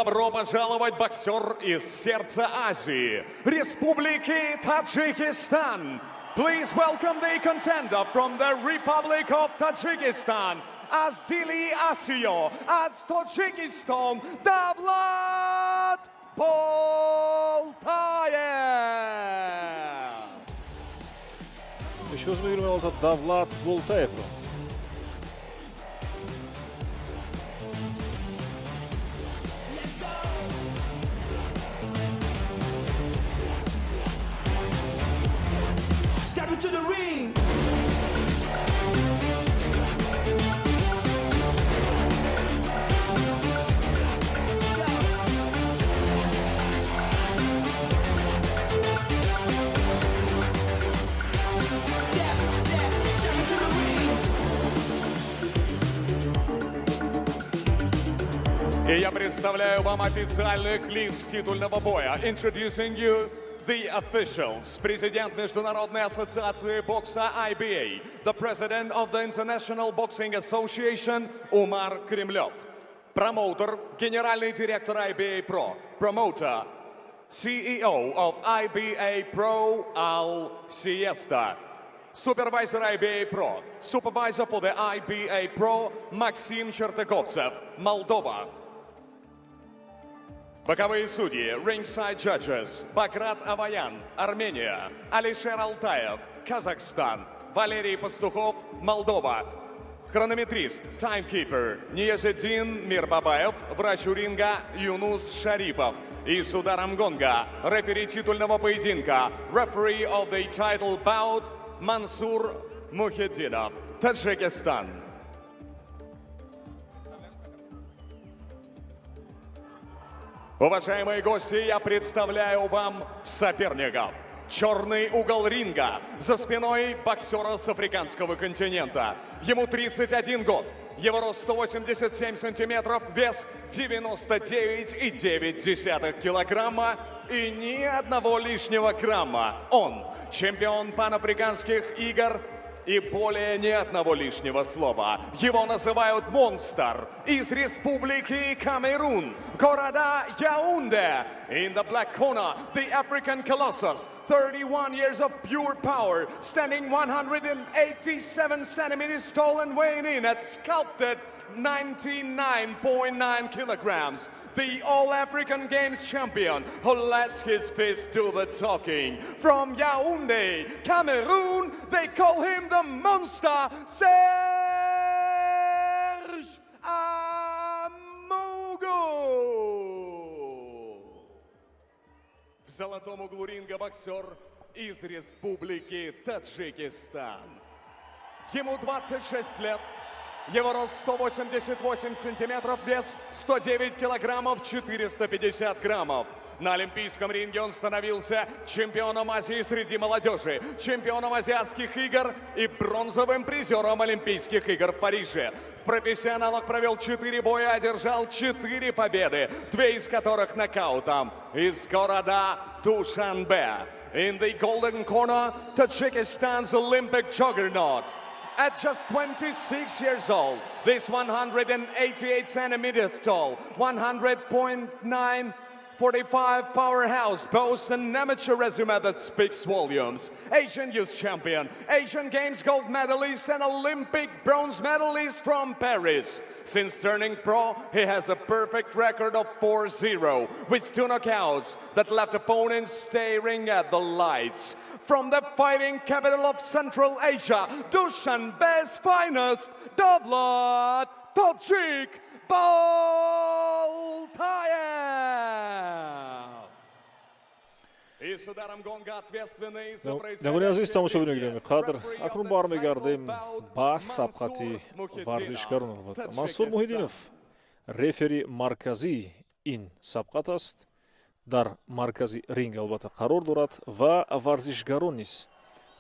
Добро пожаловать, боксер из сердца Азии, Республики Таджикистан. Please welcome the contender from the Republic of Tajikistan, аз дили Осиё, аз Тоҷикистон, Давлат Болтаев. Пешвоз мегирем албатта Давлат Болтаевро. Step into the ring. Step, step, step into the ring. И я представляю вам официальных лиц титульного боя. Introducing you the officials. Президент Международной ассоциации бокса IBA, the President of the International Boxing Association Умар Кремлев. Промоутер, генеральный директор IBA Pro, promoter, CEO of IBA Pro Al Siesta. Supervisor IBA Pro, supervisor for the IBA Pro Максим Чертыковцев, Молдова. Боковые судьи, ringside judges, Баграт Аваян, Армения, Алишер Алтаев, Казахстан, Валерий Пастухов, Молдова. Хронометрист, timekeeper, Ниязедин Мирбабаев, врач у ринга Юнус Шарипов. И с ударом гонга, рефери титульного поединка, referee of the title bout, Мансур Мухиддинов, Таджикистан. Уважаемые гости, я представляю вам соперников. Черный угол ринга. За спиной боксера с африканского континента. Ему 31 год. Его рост 187 сантиметров, вес 99,9 килограмма и ни одного лишнего грамма. Он чемпион панафриканских игр и более ни одного лишнего слова. Его называют «Монстр» из Республики Камерун, города Яунде. In the black corner, the African Colossus, 31 years of pure power, standing 187 centimeters tall and weighing in at sculpted 99.9 kilograms. The All African Games champion who lets his fist do the talking. From Yaoundé, Cameroon, they call him the Monster, Serge Amougou. В золотом углу ринга боксер из Республики Таджикистан. Ему 26 лет. Его рост 188 сантиметров, вес 109 килограммов 450 граммов. На олимпийском ринге он становился чемпионом Азии среди молодежи, чемпионом азиатских игр и бронзовым призером Олимпийских игр в Париже. В профессионалах провел 4 боя, одержал 4 победы, 2 из которых нокаутом. Из города Душанбе. In the golden corner, Tajikistan's Olympic juggernaut. At just 26 years old, this 188 centimeters tall, 100.945 powerhouse boasts an amateur resume that speaks volumes. Asian Youth Champion, Asian Games gold medalist, and Olympic bronze medalist from Paris. Since turning pro, he has a perfect record of 4-0, with 2 knockouts that left opponents staring at the lights. From the fighting capital of Central Asia, Dushanbe's finest, Davlat Tojik Boltaev! И с ударом гонга ответственный за Бинандагони азиз, тамошобинони гиромӣ қадр, акнун бармегардем ба сабқати варзишгарон. Албатта, Мансур Муҳиддинов рефери марказии ин сабқат аст, дар маркази ринг албатта қарор дорад ва варзишгарон низ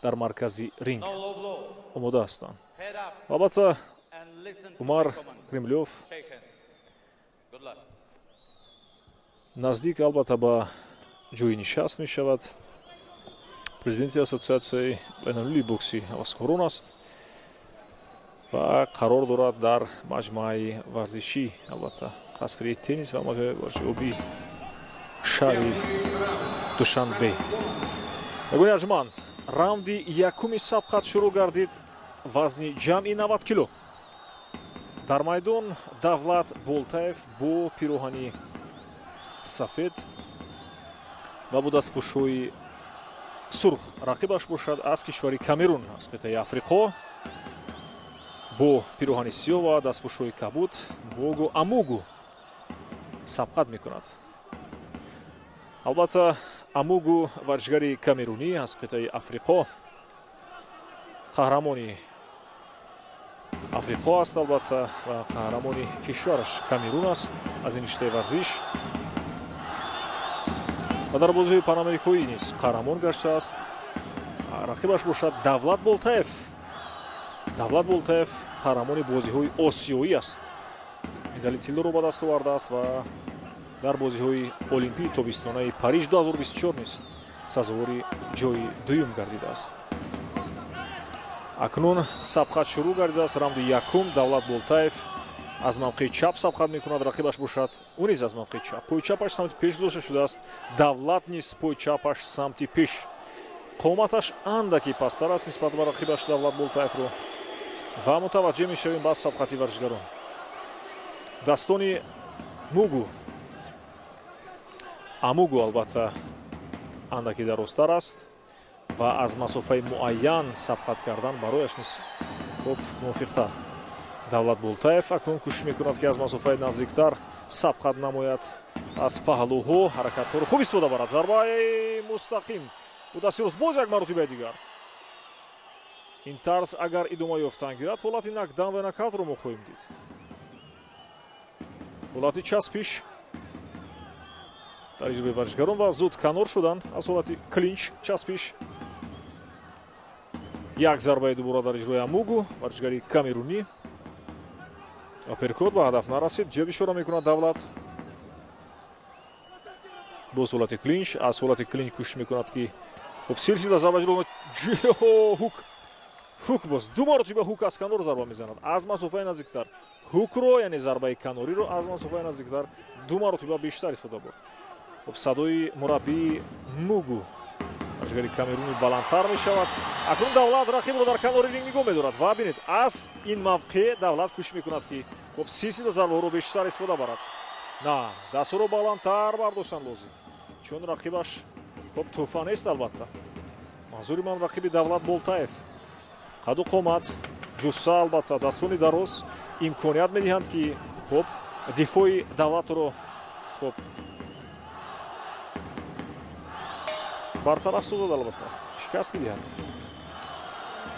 дар маркази ринг омода ҳастанд. Албатта, Умар Кремлев наздик албатта ба ҷои нишаст мешавад. Президенти Ассотсиатсияи байналмилалии бокси ҳаваскорон аст ва қарор дорад дар маҷмӯаи варзишӣ албатта қасри теннис ва мавзеи варзиши шаҳри Душанбе. Ягони арҷманд, раунди якуми сабқат шурӯъ гардид. Вазни ҷамъи 90 кило. Дар майдон Давлат Болтаев бо пироҳани сафед ва бо дастпӯшҳои сурх. Рақибаш бошад аз кишвари Камерун, аз қитъаи Африқо, бо пироҳани сиёҳ ва дастпӯшҳои кабуд Богу Амугу сабқат мекунад. Албатта, Амугу варзишгари камерунӣ аз қитъаи Африқо, қаҳрамони Африқо аст, албатта, ва қаҳрамони кишвараш Камерун аст аз ин риштаи варзиш ва дар бозиҳои панамерикоӣ низ қаҳрамон гаштааст. Рақибаш бошад Давлат Болтаев. Давлат Болтаев қаҳрамони бозиҳои осиёӣ аст, медали тиллоро ба даст овардааст ва дар бозиҳои олимпии тобистонаи Париж 2024 низ сазовори ҷои дуюм гардидааст. Акнун сабқат шурӯъ гардидааст. Раунди якум. Давлат Болтаев аз мавқеи чап сабқат мекунад, рақибаш бошад ӯ низ аз мавқеи чап. Пои чапаш самти пеш гузошта шудааст, Давлат низ пои чапаш самти пеш. Қоматаш андаки пасттар аст нисбат ба рақибаш Давлат Болтаевро ва мутаваҷҷеҳ мешавем ба сабқати варзишгарон. Дастони Мугу Амугу албатта андаки дарозтар аст ва аз масофаи муайян сабқат кардан барояш низ хуб мувофиқтар. Давлат Болтаев акнун кӯшиш мекунад, ки аз масофаи наздиктар сабқат намояд, аз паҳлӯҳо ҳаракатҳоро хуб истифода барад. Зарбаи мустақим бо дасти рост, боз як маротибаи дигар. Ин тарз агар идома ёфтан гирад, ҳолати нокдаун ва нокаутро мо хоҳем дид. Ҳолати часпиш дар иҷрои варзишгарон ва зуд канор шудан аз ҳолати клинч часпиш. Як зарбаи дубора дар иҷрои Амугу, варзишгари камерунӣ. Апперкот ба ҳадаф нарасид. Ҷеб ишора мекунад Давлат. Боз ҳолати клинч, аз ҳолати клинч кӯшиш мекунад, ки хуб силсила зарба иҷро. Хук, хук, боз ду маротиба хук аз канор зарба мезанад аз масофаи наздиктар. Хукро, яъне зарбаи канориро аз масофаи наздиктар ду маротиба бештар истифода бурд. Хуб, садои мураббии Мугу, варзишгари камеруни, баландтар мешавад. Акнун Давлат рақибро дар канори ринг нигоҳ медорад ва бинед, аз ин мавқеъ Давлат кӯшиш мекунад, ки хуб силсила зарбаҳоро бештар истифода барад. На, дастҳоро баландтар бардоштан лозим, чун рақибаш хуб тӯҳфа нест. Албатта, манзури ман рақиби Давлат Болтаев. Қаду қомат, ҷусса, албатта дастони дароз имконият медиҳанд, ки хуб дифои Давлатро хуб бартараф созад, албатта шикаст медиҳад.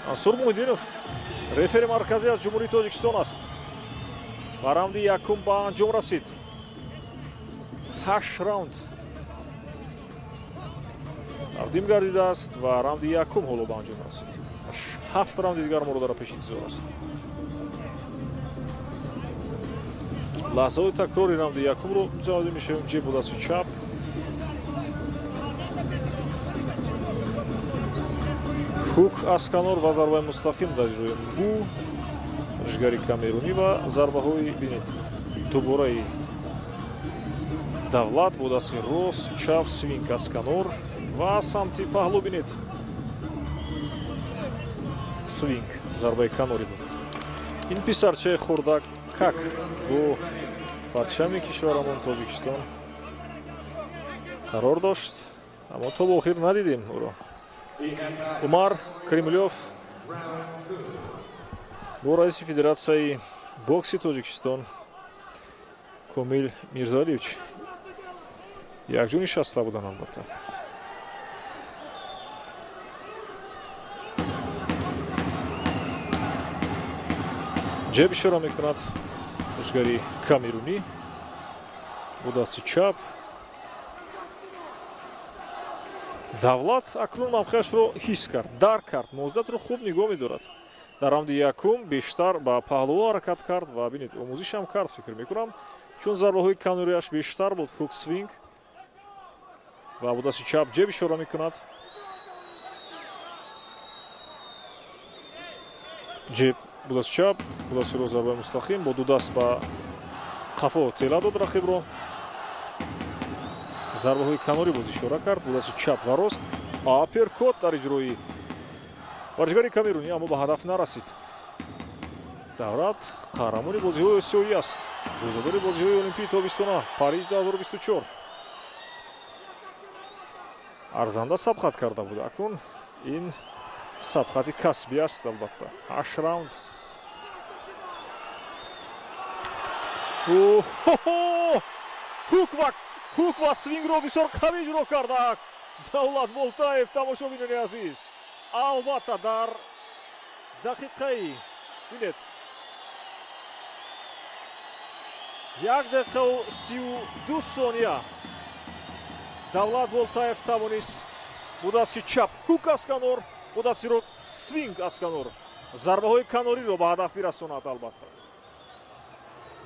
Мансур Муҳиддинов рефери марказӣ аз Ҷумҳурии Тоҷикистон аст ва раунди якум ба анҷом расид. 8 раунд тақдим гардидааст ва раунди якум ҳоло ба анҷом расид. 7 раунди дигар моро дар пеш интизор аст. Лаҳзаҳои такрори раунди якумро мушоҳида мешавем. Ҷеб бо дасти чап, хук аз канор ва зарбаи мустақим дар иҷрои Мугу, варзишгари камерунӣ, ва зарбаҳои бинед дубораи Давлат бо дасти рост, чап, свинг аз канор ва самти паҳлӯ. Бинед, свинг зарбаи канорӣ буд. Ин писарчаи хурдак как бо парчами кишварамон Тоҷикистон қарор дошт, аммо то ба охир надидем ӯро. Умар Кремлёв бо раиси Федератсияи бокси Тоҷикистон Комил Мирзоалиевич якҷо нишаста буданд. Албатта, ҷеб ишора мекунад варзишгари камерунӣ бо дасти чап. Давлат акнун мавқеашро ҳис кард, дарк кард, мувозинатро хуб нигоҳ медорад. Дар раунди якум бештар ба паҳлӯҳо ҳаракат кард ва бинед, омӯзишам кард, фикр мекунам, чун зарбаҳои канориаш бештар буд. Хук, свинг ва бо дасти чап ҷеб ишора мекунад. Ҷеб бо дасти чап, бо дасти рост зарбаи мустақим, бо ду даст ба Қафо тела дод рақибро. Зарбаҳои канорӣ боз ишора кард, бо дасти чап ва рост. Апперкот дар иҷрои варзишгари камерунӣ, аммо ба ҳадаф нарасид. Давлат қаҳрамони бозиҳои осиёӣ аст, ҷоизадори бозиҳои олимпии тобистона Париж 2024. Арзанда сабқат карда буд. Акнун ин сабқати касбӣ аст, албатта. 8 раунд. Хук ва свингро бисёр қавӣ иҷро карда Давлат Болтаев, тамошобинони азиз. Албатта дар дақиқаи, бинед, 1 дақиқаву 32 сония Давлат Болтаев тавонист бо дасти чап хук аз канор, бо дасти рост свинг аз канор зарбаҳои канориро ба ҳадаф бирасонад, албатта.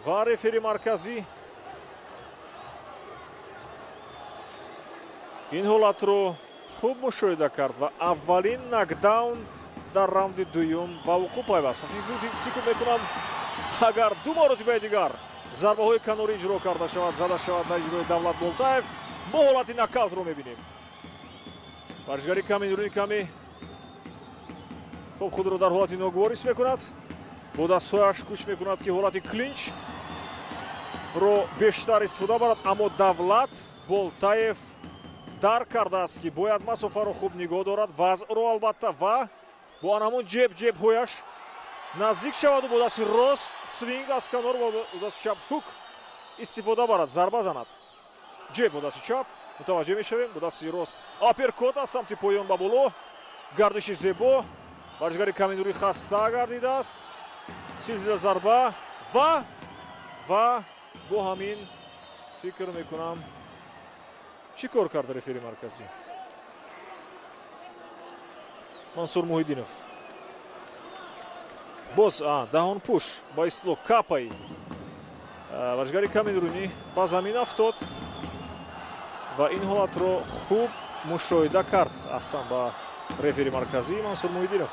Ва рефери марказӣ ин ҳолатро хуб мушоҳида кард ва аввалин нокдаун дар раунди дуюм ба вуқӯъ пайваст. Фикр мекунам, агар ду маротибаи дигар зарбаҳои канорӣ иҷро карда шавад, зада шавад дар иҷрои Давлат Болтаев, мо ҳолати нокаутро мебинем. Варзишгари камерунӣ каме хуб худро дар ҳолати ногувор ҳис мекунад, бо дастҳояш кӯш мекунад, ки ҳолати клинч ро бештар истифода барад, аммо Давлат Болтаев дарк кардааст, ки бояд масофаро хуб нигоҳ дорад, вазъро албатта, ва бо ан ҳамон ҷеб-ҷебҳояш наздик шаваду бо дасти рост свинг аз канор ва бо дасти чап хук истифода барад, зарба занад. Ҷеб бо дасти чап, мутаваҷҷеҳ мешавем, бо дасти рост апперкот аз самти поён ба боло, гардиши зебо. Варзишгари камерунӣ хаста гардидааст. Силсила зарба ва бо ҳамин фикр мекунам, чӣ кор кард рефери марказӣ Мансур Муҳиддинов? Боз даҳонпӯш, ба истилоҳ капаи варзишгари камерунӣ ба замин афтод ва ин ҳолатро хуб мушоҳида кард. Аҳсан ба рефери марказӣ Мансур Муҳиддинов.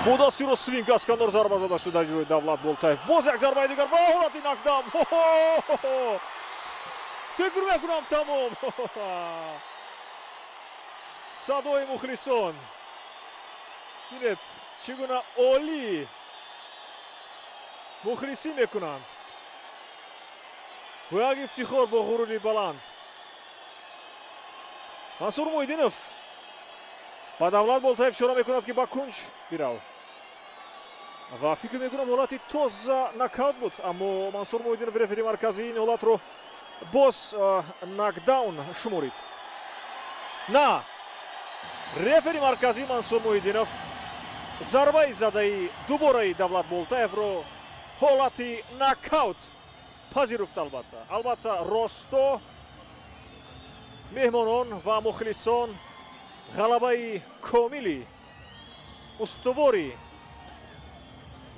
Бо дасти рост свинг аз канор зарба зада шуд дар иҷрои Давлат Болтаев. Боз як зарбаи дигар ва ҳолати нокдаун. Фикр мекунам, тамом. Садои мухлисон, бинед, чӣ гуна олӣ мухлисӣ мекунанд, бо як ифтихор, бо ғурури баланд. Мансур Муҳиддинов ба Давлат Болтаев ишора мекунад, ки ба кунҷ бирав, ва фикр мекунам, ҳолати тоза нокаут буд, аммо Мансур Муҳиддинов, рефери марказӣ, ин ҳолатро боз нокдаун шуморид. На, рефери марказӣ Мансур Муҳиддинов зарбаи задаи дубораи Давлат Болтаевро ҳолати нокаут пазируфт. Албатта, росто меҳмонон ва мухлисон ғалабаи комили устувори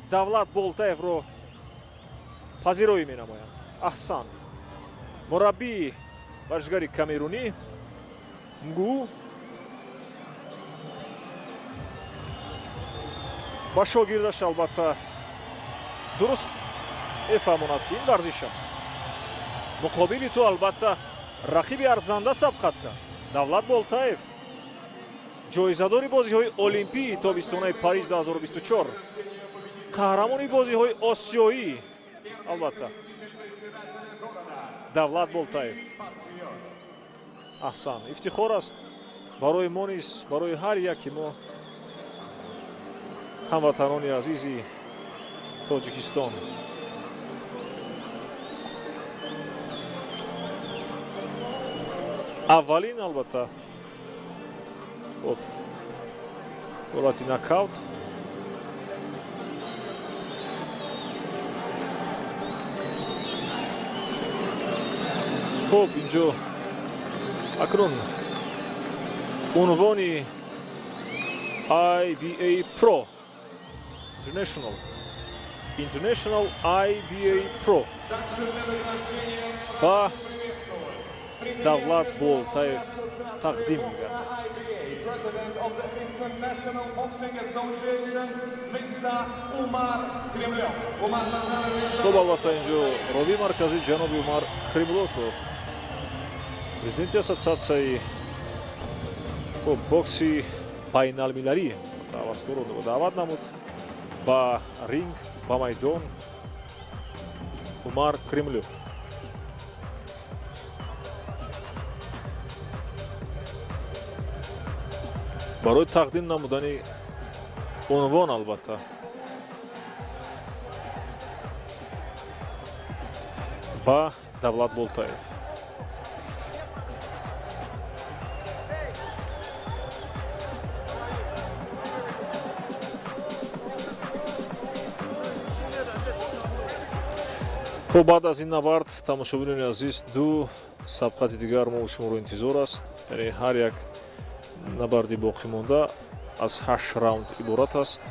Давлат Болтаевро пазироӣ менамоянд. Аҳсан! Мураббии варзишгари камерунӣ Нгу ба шогирдаш, албатта, дуруст мефаҳмонад, ки ин варзиш аст. Муқобили ту, албатта, рақиби арзанда сабқат кард, Давлат Болтаев, ҷоизадори бозиҳои олимпии тобистонаи Париж 2024, қаҳрамони бозиҳои осиёӣ, албатта, Давлат Болтаев. Аҳсан! Ифтихор аст барои мо низ, барои ҳар яки мо, ҳамватанони азизи Тоҷикистон. Аввалин, албатта, хуб, ҳолати нокаут. Хуб, инҷо акнун унвони IBA Pro International IBA Pro ба Давлат Болтаев тақдим мегардад. President of the International Boxing Association, Mr. Umar Кремлев. Умар Назарович. Хуб, албатта, инҷо ровии марказӣ ҷаноби Умар Кремловро, президенти ассотсиатсияи, хуб, бокси байналмилалӣ ҳаваскорро даъват намуд ба ринг, ба майдон Умар Кремлев. Барои тақдим намудани унвон, албатта, ба Давлат Болтаев. Хуб, баъд аз ин набард, тамошобинони азиз, ду сабқати дигар мо шуморо интизор аст, яъне ҳар як набарди боқимонда аз ҳашт раунд иборат аст.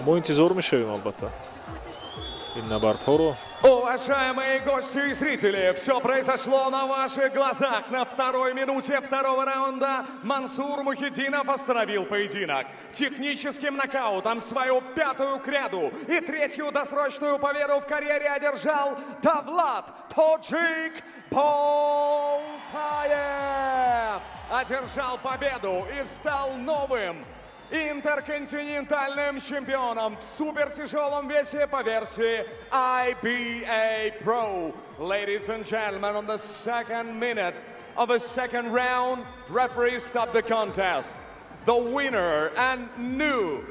Мо интизор мешавем, албатта, ин набардҳоро. Уважаемые гости и зрители, все произошло на ваших глазах. На второй минуте второго раунда Мансур Мухидинов остановил поединок. Техническим нокаутом свою пятую кряду и третью досрочную победу в карьере одержал Давлат Тоджик Болтаев. Одержал победу и стал новым интерконтинентальным чемпионом в супертяжелом весе по версии IBA Pro. Ladies and gentlemen, on the second minute of a second round, referee stopped the contest. The winner and new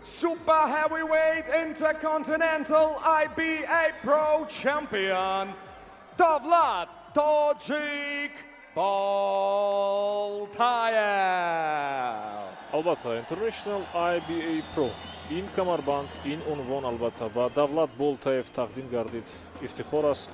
super heavyweight intercontinental IBA Pro champion, Davlat Tojik Boltayev. Албатта, International IBA Pro, ин камарбанд, ин унвон, албатта, ба Давлат Болтаев тақдим гардид. Ифтихор аст,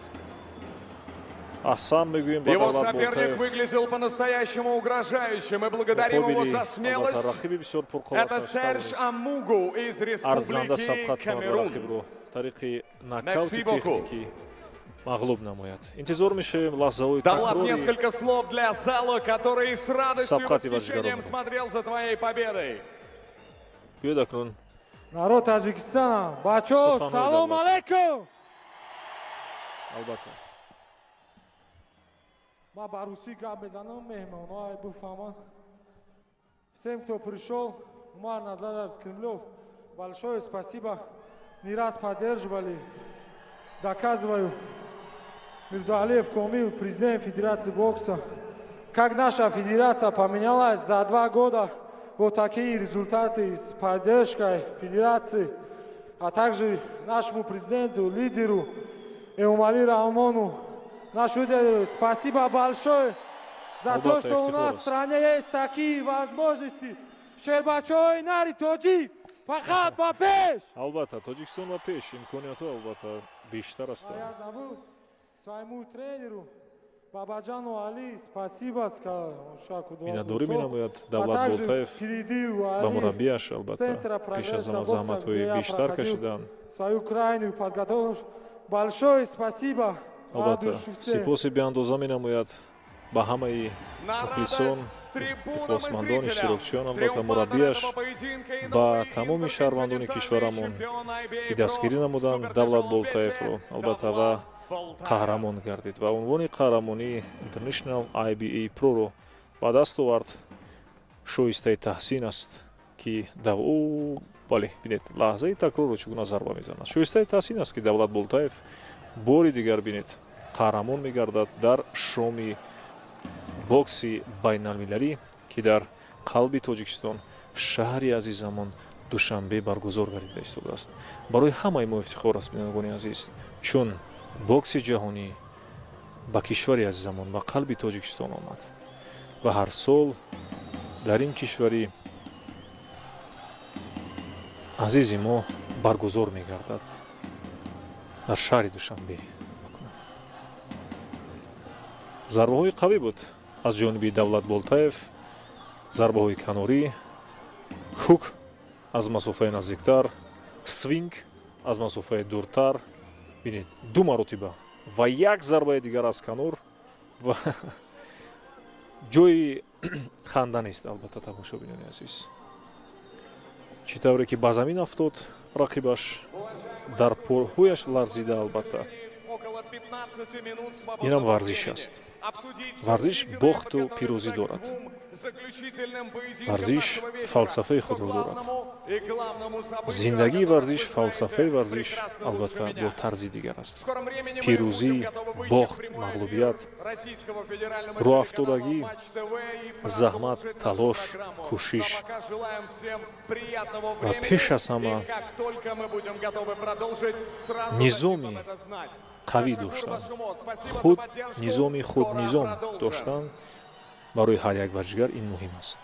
аҳсан мегӯем ба Его Давлат соперник Болтаев. выглядел по-настоящему угрожающим, и благодарим его Муқобили, за албатта, смелость. рақиби бисёр пурқувват Это Серж Амугу из арзанда Республики сабқат кунад ва Камерун. рақибро тариқи нокаути Merci beaucoup. техникӣ мағлуб намояд. Интизор мешавем лаҳзаҳои Давлат, такрори несколько слов для зала, который с радостью и Сабқати восхищением варзишгаронро. смотрел за твоей победой. Биёд акнун Народ Таджикистана, бачо, суханҳои салом Давлат. алейкум! Албатта. Ма ба русӣ гап мезанам, меҳмонҳо буфаҳманд. Всем, кто пришел, Умар Назарович Кремлев, большое спасибо. Не раз поддерживали. Доказываю. Мирзалиев Комил, президент Федерации бокса. Как наша федерация поменялась за 2 года, вот такие результаты с поддержкой федерации, а также нашему президенту, лидеру Эмомали Рахмону, нашу лидеру, спасибо большое за то, Албатта, что у нас в ифтихор аст. стране есть такие возможности. Шербачои нари тоҷик, фақат ба пеш! Албатта, Тоҷикистон ба пеш, имкониятҳо, албатта, бештар А ҳастанд. я забыл своему тренеру Бабаджану Али спасибо сказал. Миннатдорӣ менамояд Давлат Болтаев ба мураббиаш, албатта, пеш аз ҳама заҳматҳои бештар кашидан. Свою крайнюю подготовку. Большое спасибо. Албатта, сипоси беандоза менамояд ба ҳамаи мухлисон, ихлосмандон, иштирокчиён, албатта, мураббиаш, ба тамоми шаҳрвандони кишварамон, ки дастгирӣ намуданд Давлат Болтаевро, албатта, ва қаҳрамон гардид ва унвони қаҳрамонии International IBA Pro-ро ба даст овард. Шоистаи таҳсин аст, ки ӯ, бале, бинед, лаҳзаи такрорро чӣ гуна зарба мезанад. Шоистаи таҳсин аст, ки Давлат Болтаев бори дигар, бинед, қаҳрамон мегардад дар шоми бокси байналмилалӣ, ки дар қалби Тоҷикистон, шаҳри азизамон Душанбе баргузор гардида истодааст. Барои ҳамаи мо ифтихор аст, бинандагони азиз, чун бокси ҷаҳонӣ ба кишвари азизамон, ба қалби Тоҷикистон омад ва ҳар сол дар ин кишвари азизи мо баргузор мегардад, дар шаҳри Душанбе. Зарбаҳои қавӣ буд аз ҷониби Давлат Болтаев, зарбаҳои канорӣ, хук аз масофаи наздиктар, свинг аз масофаи дуртар. Бинед, ду маротиба ва як зарбаи дигар аз канор ва Ҷои ханда нест, албатта, тамошобинони азиз. Чӣ тавре ки ба замин афтод, рақибаш дар пойҳояш ларзида, албатта, инам варзиш аст. Варзиш бохту пирӯзӣ дорад, варзиш фалсафаи худро дорад, зиндагии варзиш, фалсафаи варзиш, албатта, бо тарзи дигар аст. Пирӯзӣ, бохт, мағлубият, рӯафтодагӣ, заҳмат, талош, кӯшиш ва пеш аз ҳама низоми қавӣ доштан, худ низоми худнизом доштан барои ҳар як варзишгар ин муҳим аст.